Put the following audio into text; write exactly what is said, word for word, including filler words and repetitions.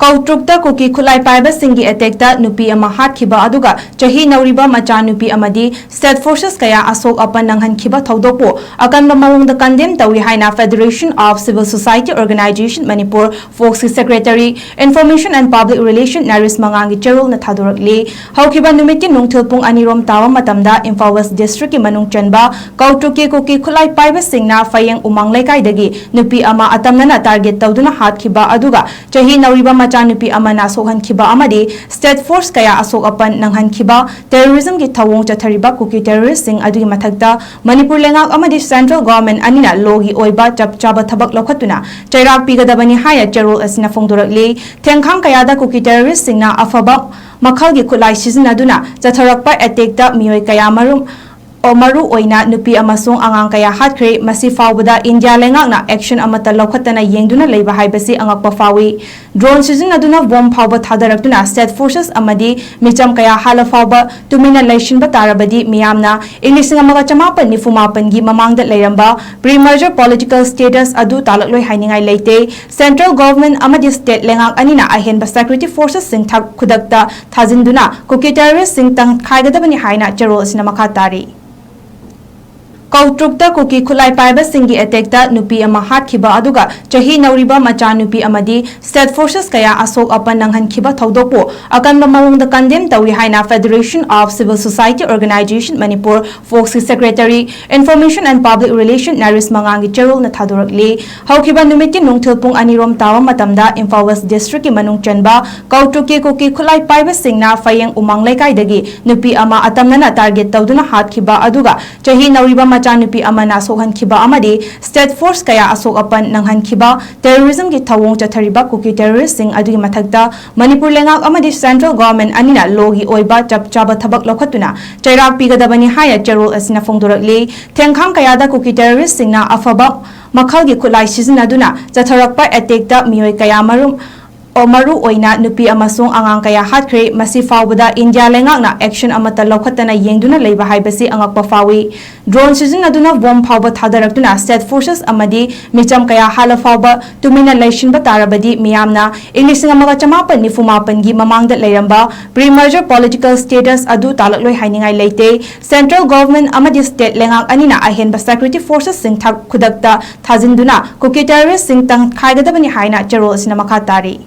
ꯀꯧꯇ꯭ꯔꯨꯛꯇ ꯀꯨꯀꯤ ꯈꯨꯠꯂꯥꯏ ꯄꯥꯏꯕꯁꯤꯡꯒꯤ ꯑꯦꯇꯦꯛꯇ ꯅꯨꯄꯤ ꯑꯃ ꯍꯥꯠꯈꯤꯕ ꯑꯗꯨꯒ ꯆꯍꯤ ꯅꯧꯔꯤꯕ ꯃꯆꯥ ꯅꯨꯄꯤ ꯑꯃꯗꯤ ꯁ꯭ꯇꯦꯠ ꯐꯣꯔꯁꯦꯁ ꯀꯌꯥ ꯑꯁꯣꯛ ꯑꯄꯟ ꯅꯪꯍꯟꯈꯤꯕ ꯊꯧꯗꯣꯛꯄꯨ ꯑꯀꯟꯕ ꯃꯑꯣꯡꯗ ꯀꯟꯗꯦꯝ ꯇꯧꯏ ꯍꯥꯏꯅ Federation of Civil Society Organisation Manipur, ꯐꯣꯛꯁꯀꯤ secretary, Information and Public Relation Naresh ꯃꯉꯥꯡꯒꯤ ꯆꯦꯔꯣꯜꯅ ꯊꯥꯗꯣꯔꯛꯂꯤ꯫ ꯍꯧꯈꯤꯕ ꯅꯨꯃꯤꯠꯀꯤ ꯅꯨꯡꯊꯤꯜ ꯄꯨꯡ ꯑꯅꯤꯔꯣꯝ ꯇꯥꯕ ꯃꯇꯝꯗ ꯏꯝꯐꯥꯜ ꯋꯦꯁ ꯗꯤꯁꯇ꯭ꯔꯤꯛꯀꯤ ꯃꯅꯨꯡ ꯆꯟꯕ ꯀꯧꯇ꯭ꯔꯨꯛꯀꯤ ꯀꯨꯀꯤ ꯈꯨꯠꯂꯥꯏ ꯄꯥꯏꯕꯁꯤꯡꯅ ꯐꯌꯦꯡ ꯎꯃꯥꯡ ꯂꯩꯀꯥꯏꯗꯒꯤ ꯅꯨꯄꯤ ꯑꯃ ꯑꯇꯝꯅꯅ ꯇꯥꯔꯒꯦꯠ ꯇꯧꯗꯨꯅ ꯍꯥꯠꯈꯤꯕ ꯑꯗꯨꯒ ꯆꯍꯤ ꯅꯧꯔꯤꯕ ꯃꯆꯥꯅꯨꯄꯤ ꯑꯃꯅ ꯁꯣꯛꯍꯟꯈꯤꯕ ꯑꯃꯗꯤ ꯁ꯭ꯇꯦꯠ ꯐꯣꯔꯁ ꯀꯌꯥ ꯑꯁꯣꯛ ꯑꯄꯟ ꯅꯪꯍꯟꯈꯤꯕ, ꯇꯦꯔꯣꯔꯤꯖꯝꯒꯤ ꯊꯧꯑꯣꯡ ꯆꯠꯊꯔꯤꯕ ꯀꯨꯀꯤ ꯇꯦꯔꯣꯔꯤꯁꯁꯤꯡ ꯑꯗꯨꯒꯤ ꯃꯊꯛꯇ ꯃꯅꯤꯄꯨꯔ ꯂꯩꯉꯥꯛ ꯑꯃꯗꯤ ꯁꯦꯟꯇ꯭ꯔꯦꯜ ꯒꯣꯚꯔꯟꯃꯦꯟꯠ ꯑꯅꯤꯅ ꯂꯣꯒꯤ ꯑꯣꯏꯕ ꯆꯞ ꯆꯥꯕ ꯊꯕꯛ ꯂꯧꯈꯠꯇꯨꯅ ꯆꯩꯔꯥꯛ ꯄꯤꯒꯗꯕꯅꯤ ꯍꯥꯏꯅ ꯆꯦꯔꯣꯜ ꯑꯁꯤꯅ ꯐꯣꯡꯗꯣꯔꯛꯂꯤ꯫ ꯊꯦꯡꯈꯥꯡ ꯀꯌꯥꯗ ꯀꯨꯀꯤ ꯇꯦꯔꯣꯔꯤꯁꯁꯤꯡꯅ ꯑꯐꯕ ꯃꯈꯜꯒꯤ ꯈꯨꯠꯂꯥꯏ ꯁꯤꯖꯤꯟꯅꯗꯨꯅ ꯆꯠꯊꯔꯛꯄ ꯑꯦꯇꯦꯛꯇ ꯃꯤꯑꯣꯏ ꯀꯌꯥ ꯃꯔꯨꯝ ꯑꯣ, ꯃꯔꯨ ꯑꯣꯏꯅ ꯅꯨꯄꯤ ꯑꯃꯁꯨꯡ ꯑꯉꯥꯡ ꯀꯌꯥ ꯍꯥꯠꯈ꯭ꯔꯦ꯫ ꯃꯁꯤ ꯐꯥꯎꯕꯗ ꯏꯟꯗꯤꯌꯥ ꯂꯩꯉꯥꯛꯅ ꯑꯦꯛꯁꯟ ꯑꯃꯠꯇ ꯂꯧꯈꯠꯇꯅ ꯌꯦꯡꯗꯨꯅ ꯂꯩꯕ ꯍꯥꯏꯕꯁꯤ ꯑꯉꯛꯄ ꯐꯥꯎꯏ꯫ ꯗ꯭ꯔꯣꯟ ꯁꯤꯖꯤꯟꯅꯗꯨꯅ ꯕꯣꯝ ꯐꯥꯎꯕ ꯊꯥꯗꯔꯛꯇꯨꯅ ꯁ꯭ꯇꯦꯠ ꯐꯣꯔꯁꯦꯁ ꯑꯃꯗꯤ ꯃꯤꯆꯝ ꯀꯌꯥ ꯍꯥꯠꯂ ꯐꯥꯎꯕ ꯇꯨꯃꯤꯟꯅ ꯂꯩꯁꯤꯟꯕ ꯇꯥꯔꯕꯗꯤ ꯃꯤꯌꯥꯝꯅ ꯏꯪ ꯂꯤꯁꯤꯡ ꯑꯃꯒ ꯆꯃꯥꯄꯟ ꯅꯤꯐꯨ ꯃꯥꯄꯟꯒꯤ ꯃꯃꯥꯡꯗ ꯂꯩꯔꯝꯕ pre-merger political status ꯑꯗꯨ ꯇꯥꯂꯛꯂꯣꯏ ꯍꯥꯏꯅꯤꯡꯉꯥꯏ ꯂꯩꯇꯦ꯫ ꯁꯦꯟꯇ꯭ꯔꯦꯜ ꯒꯣꯚꯔꯟꯃꯦꯟꯠ ꯑꯃꯗꯤ ꯁ꯭ꯇꯦꯠ ꯂꯩꯉꯥꯛ ꯑꯅꯤꯅ ꯑꯍꯦꯟꯕ ꯁꯦꯀ꯭ꯌꯨꯔꯤꯇꯤ ꯐꯣꯔꯁꯦꯁꯁꯤꯡ ꯊ-, ꯈꯨꯗꯛꯇ ꯊꯥꯖꯤꯟꯗꯨꯅ ꯀꯨꯀꯤ ꯇꯦꯔꯣꯔꯤꯁꯁꯤꯡ ꯇꯪꯈꯥꯏꯒꯗꯕꯅꯤ ꯍꯥꯏꯅ ꯆꯦꯔꯣꯜ ꯑꯁꯤꯅ ꯃꯈꯥ ꯇꯥꯔꯤ꯫ ꯀꯧꯇ꯭ꯔꯨꯛꯇ ꯀꯨꯀꯤ ꯈꯨꯠꯂꯥꯏ ꯄꯥꯏꯕꯁꯤꯡꯒꯤ ꯑꯦꯇꯦꯛꯇ ꯅꯨꯄꯤ ꯑꯃ ꯍꯥꯠꯈꯤꯕ ꯑꯗꯨꯒ ꯆꯍꯤ ꯅꯧꯔꯤꯕ ꯃꯆꯥ ꯅꯨꯄꯤ ꯑꯃꯗꯤ ꯁ꯭ꯇꯦꯠ ꯐꯣꯔꯁꯦꯁ ꯀꯌꯥ ꯑꯁꯣꯛ ꯑꯄꯟ ꯅꯪꯍꯟꯈꯤꯕ ꯊꯧꯗꯣꯛꯄꯨ ꯑꯀꯟꯕ ꯃꯑꯣꯡꯗ ꯀꯟꯗꯦꯝ ꯇꯧꯏ ꯍꯥꯏꯅ Federation of Civil Society Organisation Manipur, ꯐꯣꯛꯁꯀꯤ secretary, Information and Public Relation Naresh ꯃꯉꯥꯡꯒꯤ ꯆꯦꯔꯣꯜꯅ ꯊꯥꯗꯣꯔꯛꯂꯤ꯫ ꯍꯧꯈꯤꯕ ꯅꯨꯃꯤꯠꯀꯤ ꯅꯨꯡꯊꯤꯜ ꯄꯨꯡ ꯑꯅꯤꯔꯣꯝ ꯇꯥꯕ ꯃꯇꯝꯗ ꯏꯝꯐꯥꯜ ꯋꯦꯁ ꯗꯤꯁꯇ꯭ꯔꯤꯛꯀꯤ ꯃꯅꯨꯡ ꯆꯟꯕ ꯀꯧꯇ꯭ꯔꯨꯛꯀꯤ ꯀꯨꯀꯤ ꯈꯨꯠꯂꯥꯏ ꯄꯥꯏꯕꯁꯤꯡꯅ ꯐꯌꯦꯡ ꯎꯃꯥꯡ ꯂꯩꯀꯥꯏꯗꯒꯤ ꯅꯨꯄꯤ ꯑꯃ ꯑꯇꯝꯅꯅ ꯇꯥꯔꯒꯦꯠ ꯇꯧꯗꯨꯅ ꯍꯥꯠꯈꯤꯕ ꯑꯗꯨꯒ ꯆꯍꯤ ꯅꯧꯔꯤꯕ ꯃꯆꯥꯅꯨꯄꯤ ꯑꯃꯅ ꯁꯣꯛꯍꯟꯈꯤꯕ ꯑꯃꯗꯤ ꯁ꯭ꯇꯦꯠ ꯐꯣꯔꯁ ꯀꯌꯥ ꯑꯁꯣꯛ ꯑꯄꯟ ꯅꯪꯍꯟꯈꯤꯕ, ꯇꯦꯔꯣꯔꯤꯖꯝꯒꯤ ꯊꯧꯑꯣꯡ ꯆꯠꯊꯔꯤꯕ ꯀꯨꯀꯤ ꯇꯦꯔꯣꯔꯤꯁꯁꯤꯡ ꯑꯗꯨꯒꯤ ꯃꯊꯛꯇ ꯃꯅꯤꯄꯨꯔ ꯂꯩꯉꯥꯛ ꯑꯃꯗꯤ ꯁꯦꯟꯇ꯭ꯔꯦꯜ ꯒꯣꯚꯔꯟꯃꯦꯟꯠ ꯑꯅꯤꯅ ꯂꯣꯒꯤ ꯑꯣꯏꯕ ꯆꯞ ꯆꯥꯕ ꯊꯕꯛ ꯂꯧꯈꯠꯇꯨꯅ ꯆꯩꯔꯥꯛ ꯄꯤꯒꯗꯕꯅꯤ ꯍꯥꯏꯅ ꯆꯦꯔꯣꯜ ꯑꯁꯤꯅ ꯐꯣꯡꯗꯣꯔꯛꯂꯤ꯫ ꯊꯦꯡꯈꯥꯡ ꯀꯌꯥꯗ ꯀꯨꯀꯤ ꯇꯦꯔꯣꯔꯤꯁꯁꯤꯡꯅ ꯑꯐꯕ ꯃꯈꯜꯒꯤ ꯈꯨꯠꯂꯥꯏ ꯁꯤꯖꯤꯟꯅꯗꯨꯅ ꯆꯠꯊꯔꯛꯄ ꯑꯦꯇꯦꯛꯇ ꯃꯤꯑꯣꯏ ꯀꯌꯥ ꯃꯔꯨꯝ ꯃꯔꯨ ꯑꯣꯏꯅ ꯅꯨꯄꯤ ꯑꯃꯁꯨꯡ ꯑꯉꯥꯡ ꯀꯌꯥ ꯍꯥꯠꯈ꯭ꯔꯦ꯫ ꯃꯁꯤ ꯐꯥꯎꯕꯗ ꯏꯟꯗꯤꯌꯥ ꯂꯩꯉꯥꯛꯅ action ꯑꯃꯠꯇ ꯂꯧꯈꯠꯇꯅ ꯌꯦꯡꯗꯨꯅ ꯂꯩꯕ ꯍꯥꯏꯕꯁꯤ ꯑꯉꯛꯄ ꯐꯥꯎꯏ꯫ Drone ꯁꯤꯖꯤꯟꯅꯗꯨꯅ bomb ꯐꯥꯎꯕ ꯊꯥꯗꯔꯛꯇꯨꯅ state forces ꯑꯃꯗꯤ ꯃꯤꯆꯝ ꯀꯌꯥ ꯍꯥꯠꯂ ꯐꯥꯎꯕ ꯇꯨꯃꯤꯟꯅ ꯂꯩꯁꯤꯟꯕ ꯇꯥꯔꯕꯗꯤ ꯃꯤꯌꯥꯝꯅ ꯏꯪ ꯂꯤꯁꯤꯡ ꯑꯃꯒ ꯆꯃꯥꯄꯟ ꯅꯤꯐꯨ ꯃꯥꯄꯟꯒꯤ ꯃꯃꯥꯡꯗ ꯂꯩꯔꯝꯕ pre-merger political status ꯑꯗꯨ ꯇꯥꯂꯛꯂꯣꯏ ꯍꯥꯏꯅꯤꯡꯉꯥꯏ ꯂꯩꯇꯦ꯫ Central government ꯑꯃꯗꯤ state ꯂꯩꯉꯥꯛ ꯑꯅꯤꯅ ꯑꯍꯦꯟꯕ security forces ꯁꯤꯡ ꯊꯛ-, ꯈꯨꯗꯛꯇ ꯊꯥꯖꯤꯟꯗꯨꯅ ꯀꯨꯀꯤ terrorist ꯁꯤꯡ ꯇꯪꯈꯥꯏꯒꯗꯕꯅꯤ ꯍꯥꯏꯅ ꯆꯦꯔꯣꯜ ꯑꯁꯤꯅ ꯃꯈꯥ ꯇꯥꯔꯤ꯫